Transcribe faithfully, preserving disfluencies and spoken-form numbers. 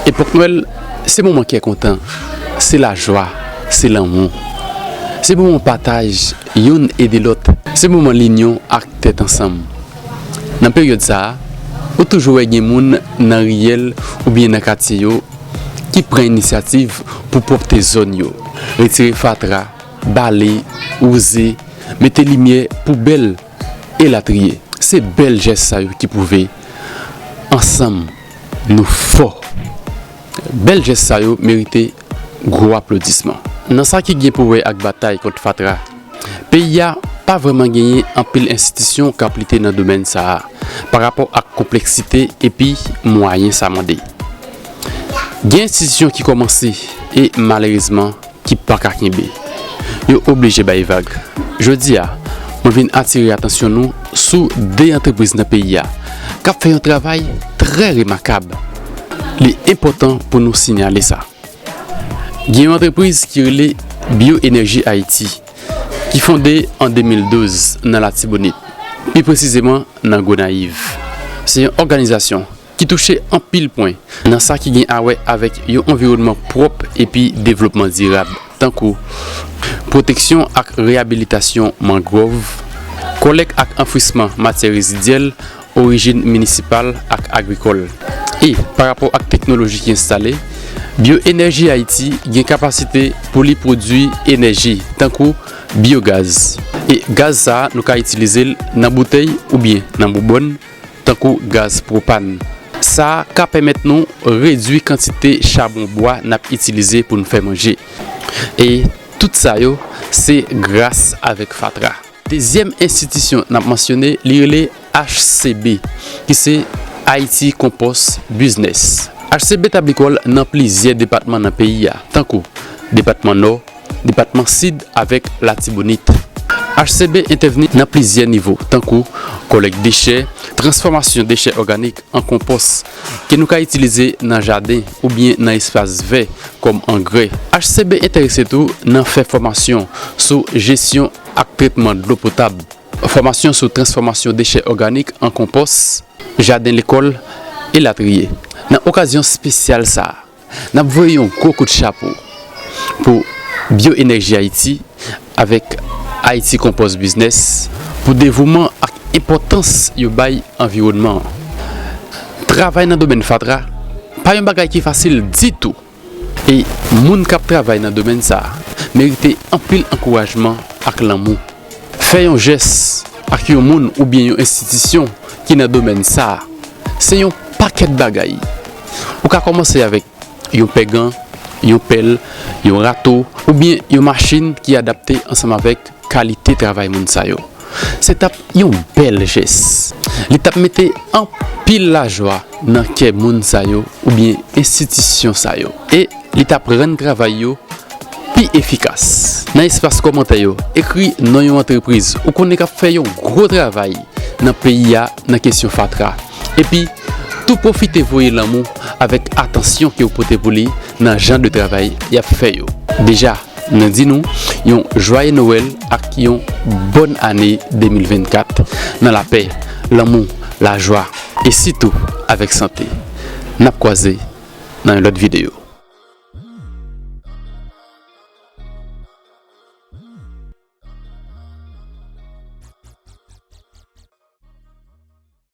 Epòk Nwèl, se moman kè kontan, se lajwa, se lanmou. Se moman pataj, youn ede lòt. Se moman linyon ak tèt ansanm. Nan peryòd sa a, ou toujou wè gen moun nan riyèl oubyen nan katye yo ki pran inisyativ pou pwòpte zòn yo, retire fatra, bale, wouze, mete limyè, poubèl, elatriye. Se bèl jès sa yo ki pwouve ansanm nou fò. Bèl jès sa yo merite gwo aplodisman. Nan sa ki gen pou wè ak batay kont fatra, peyi a pa vrèman genyen anpil enstitisyon k ap lite nan domèn sa a, pa rapò ak konpleksite epi mwayen sa mande. Gen enstitisyon ki kòmanse e malerezman ki pa ka kenbe. Yo oblije bay vag. Jodi a, mwen vin atire atansyon nou sou de antrepriz nan peyi a k ap fè yon travay trè remakab. Li enpòtan pou nou siyale sa. Gen yon antrepriz ki rele Bioenergy Haïti, ki fonde an de mil douz nan Latibonit, pi presizeman nan Gonayiv. Se yon òganizasyon ki touche anpil pwen nan sa ki gen a wè avèk yon anviwònman pwòp epi devlopman dirab, tankou pwoteksyon ak reyabilitasyon mangròv, kòlèk ak anfwisman matyè rezidyèl, orijin minisipal ak agrikòl. E, pa rapò ak teknoloji ki enstale, Bioenergy Haïti gen kapasite pou li pwodui enèji, tankou byogaz. E gaz sa a, nou ka itilize l nan boutèy oubyen nan boubòn, tankou gaz pwopàn. Sa a ka pèmèt nou redui kantite chabon bwa n ap itilize pou n fè manje. E tout sa yo, se gras avèk fatra. Dezyèm enstitisyon n ap mansyone, li rele H C B, ki se Haïti Compost Business. H C B tabli kò l nan plizyè depatman nan peyi a, tankou depatman Nò, depatman Sid avèk Latibonit. H C B entèvni nan plizyè nivo, tankou kòlèk dechè, transfòmasyon dechè òganik an konpòs ke nou ka itilize nan jaden oubyen nan espas vè kòm angrè. H C B enterese tou nan fè fòmasyon sou jesyon ak tretman dlo potab, fòmasyon sou transfòmasyon dechè òganik an konpòs, jaden lekòl, elatriye. Nan okazyon espesyal sa a, n ap voye yon gwo kout chapo pou Bioenergy Haïti avèk Haïti Compost Business pou devouman ak enpòtans yo bay anviwònman an. Travay nan domèn fatra pa yon bagay ki fasil ditou. E moun k ap travay nan domèn sa a merite anpil ankourajman ak lanmou. Fè yon jès ak yon moun oubyen yon enstitisyon ki nan domèn sa a, se yon pakèt bagay. Ou ka kòmanse avèk yon pègan, yon pèl, yon rato, oubyen yon machin ki adapte ansanm avèk kalite travay moun sa yo. Se t ap yon bèl jès. Li t ap mete anpil lajwa nan kè moun sa yo oubyen enstitisyon sa yo. E li t ap rann travay yo pi efikas. Nan espas kòmantè yo, ekri non yon antrepriz ou konnen k ap fè yon gwo travay nan peyi a nan kesyon fatra. Epi, tou pwofite voye lanmou avèk atansyon ke w pote pou li nan jan de travay y ap fè yo. Deja, nou di nou yon jwaye Nwèl ak yon bòn ane de mil vennkat nan lapè, lanmou, lajwa e sitou avèk sante. N ap kwaze nan yon lòt videyo.